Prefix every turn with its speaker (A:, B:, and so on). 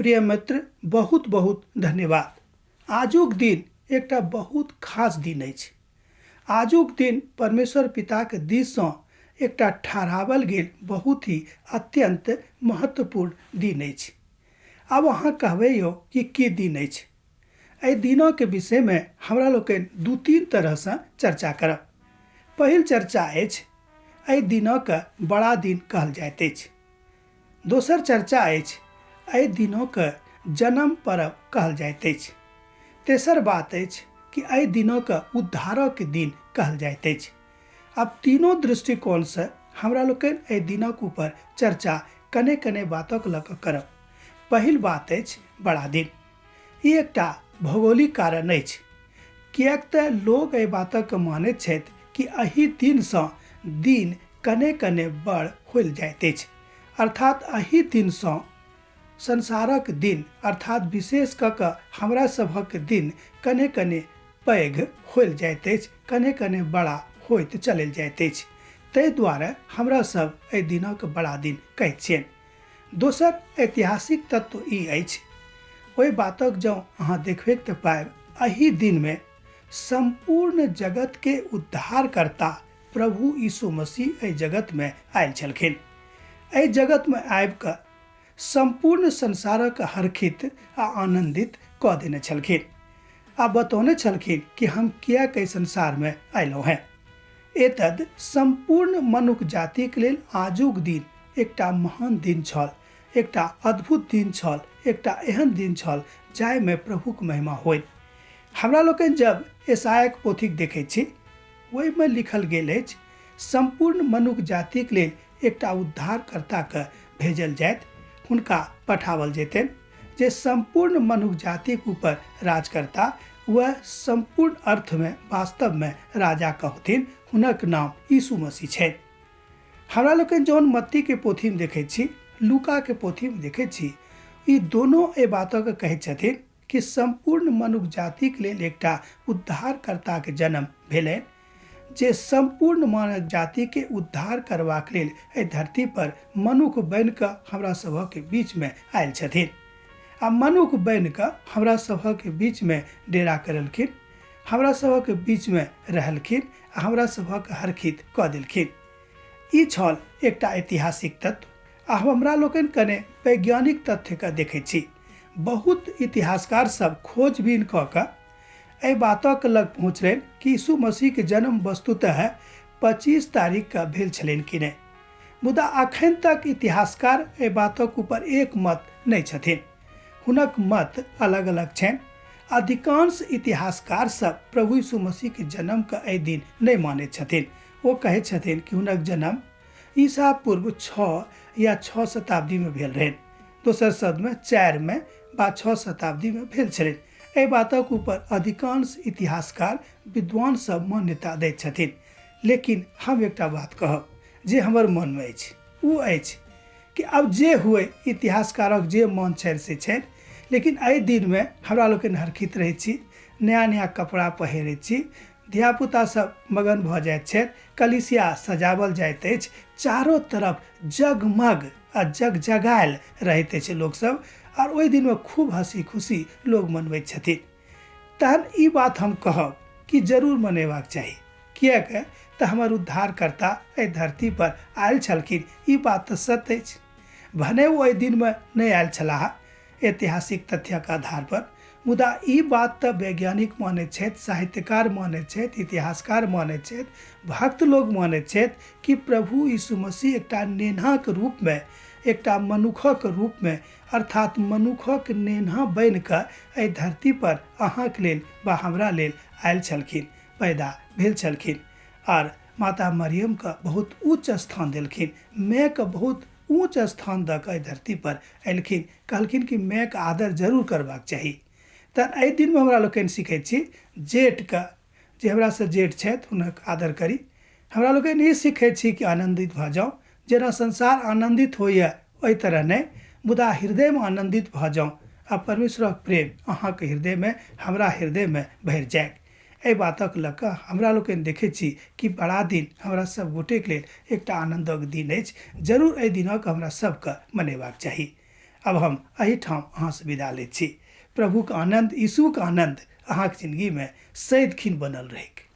A: प्रिय मित्र, बहुत बहुत धन्यवाद। आजुक दिन एकटा बहुत खास दिन अछि। आजुक दिन परमेश्वर पिताक दिससँ एकटा ठहरावल गेल बहुत ही अत्यंत महत्वपूर्ण दिन अछि। आब अहाँ कहबै यौ कि की दिन अछि। एहि दिनक विषयमे हमरा लोकनि 2-3 तरहसँ चर्चा करब। पहिल चर्चा अछि एहि दिनक बड़ा दिन कहल जाइत अछि। दोसर चर्चा अछि एहि दिनक जन्म पर्व कहल जाइत अछि। तेसर बात अछि कि एहि दिनक उद्धारक दिन कहल जाइत अछि। आब तीनों दृष्टिकोणसँ हमरा लोकनि एहि दिनक ऊपर चर्चा कने कने बातक लऽ कऽ करब। पहिल बात अछि बड़ा दिन। ई एकटा भौगोलिक कारण अछि, किएक तऽ लोक एहि बातक मानैत छथि कि एहि दिनसँ दिन कने कने बड़ होइल जाइत अछि, अर्थात एहि दिनसँ संसारक दिन अर्थात विशेष कऽ कऽ हमरा सभक दिन कने कने पैघ होइल जाइत अछि, कने कने बड़ा होइत चलल जाइत अछि। ताहि दुआरे हमरा सब एहि दिनक बड़ा दिन कहैत छियनि। दोसर ऐतिहासिक तत्व ई अछि, ओहि बातक जँ अहाँ देखबैक तऽ पायब एहि दिनमे सम्पूर्ण जगतके उद्धारकर्ता प्रभु यीशु मसीह एहि जगतमे आयल छलखिन। एहि जगतमे आबि कऽ सम्पूर्ण संसारक हर्षित आ आनन्दित कऽ देने छलखिन आ बतौने छलखिन कि हम किएक एहि संसारमे अयलहुँ हेँ। एतद सम्पूर्ण मनुख जातिक लेल आजुक दिन एकटा महान दिन छल, एकटा अद्भुत दिन छल, एकटा एहन दिन छल जाहिमे प्रभुक महिमा होइत। हमरा लोकनि जब यशायाक पोथीक देखैत छी ओहिमे लिखल गेल अछि सम्पूर्ण मनुख जातिक लेल एकटा उद्धारकर्ताके भेजल जायत, हुनका पठावल जेतनि जे सम्पूर्ण मनुख जातिक ऊपर राज करता। वह सम्पूर्ण अर्थमे वास्तवमे राजा कहथिन, हुनक नाम यीशु मसीह छनि। हमरा लोकनि जौन मत्तीके पोथीमे देखैत छी, लूकाके पोथीमे देखैत छी, ई दोनो एहि बातके कहैत छथिन कि सम्पूर्ण मनुख जातिक लेल एकटा उद्धारकर्ताके जन्म भेलनि जे सम्पूर्ण मानव जातिके उद्धार करबाक लेल एहि धरती पर मनुख बनिकऽ हमरा सभक बीचमे आयल छथिन आ मनुख बनिकऽ हमरा सभक बीचमे डेरा करलखिन, हमरा सभक बीचमे रहलखिन आ हमरा सभक हरखित कऽ देलखिन। ई छल एकटा ऐतिहासिक तत्व। आ हमरा लोकनि कने वैज्ञानिक तथ्यके देखै छी। बहुत इतिहासकार सब खोजबीन कऽ कऽ एहि बातक लग पहुँचलनि कि यीशु मसीहके जन्म वस्तुतः 25 तारीखके भेल छलनि कि नहि, मुदा अखन तक इतिहासकार एहि बातक ऊपर एक मत नहि छथिन। हुनक मत अलग अलग छनि। अधिकांश इतिहासकार सब प्रभु यीशु मसीहके जन्मके एहि दिन नहि मानैत छथिन। ओ कहैत छथिन कि हुनक जन्म ईसा पूर्व 6 या 6 शताब्दीमे भेल रहनि, दोसर शब्दमे 4 वा 6 शताब्दीमे भेल छलनि। एहि बातक ऊपर अधिकांश इतिहासकार विद्वान सब मान्यता दैत छथिन। लेकिन हम एकटा बात कहब जे हमर मनमे अछि, ओ अछि कि आब जे हुए इतिहासकारक जे मन छनि से छनि, लेकिन एहि दिनमे हमरा लोकनि हरखित रहै छी, नया नया कपड़ा पहिरै छी, धियापुता सब मगन भऽ जाइत छथि, कलिसिया सजावल जाइत अछि, चारो तरफ जगमग आ जगजगायल रहैत अछि लोकसब, आर ओहि दिनमे खूब हँसी खुशी लोग मनबैत छथिन। तहन ई बात हम कहब कि जरूर मनेबाक चाही, किएक तऽ हमर उद्धारकर्ता एहि धरती पर आयल छलखिन, ई बात तऽ सत्य अछि। भने ओ एहि दिनमे नहि आयल छलाह ऐतिहासिक तथ्यक आधार पर, मुदा ई बात तऽ वैज्ञानिक मानैत छथि, साहित्यकार मानैत छथि, इतिहासकार मानैत छथि, भक्त लोग मानैत छथि कि प्रभु यीशु मसीह एकटा नेन्हाक रूपमे, एकटा मनुखक रूपमे, अर्थात मनुखक नेन्हा बनिकऽ एहि धरती पर अहाँके लेल वा हमरा लेल आयल छलखिन, पैदा भेल छलखिन आर माता मरियमके बहुत उच्च स्थान देलखिन, मायके बहुत ऊँच स्थान दऽ कऽ एहि धरती पर अयलखिन, कहलखिन कि मायके आदर जरूर करबाक चाही। तहन एहि दिनमे हमरा लोकनि सीखैत छी जेठके, जे हमरासँ जेठ छथि हुनक आदर करी। हमरा लोकनि ई सीखैत छी कि आनन्दित भऽ जाउ, जेना संसार आनन्दित होइए ओहि तरह नहि, मुदा हृदयमे आनन्दित भऽ जाउ आ परमेश्वरक प्रेम अहाँके हृदयमे, हमरा हृदयमे भरि जाय। एहि बातक लऽ कऽ हमरा लोकनि देखैत छी कि बड़ा दिन हमरा सब गोटेके लेल एकटा आनन्दक दिन अछि। जरूर एहि दिनक हमरा सबके मनेबाक चाही। आब हम एहिठाम अहाँसँ विदा लैत छी। प्रभुक आनन्द, यीशुक आनन्द अहाँक जिनगीमे सदिखिन बनल रहैक।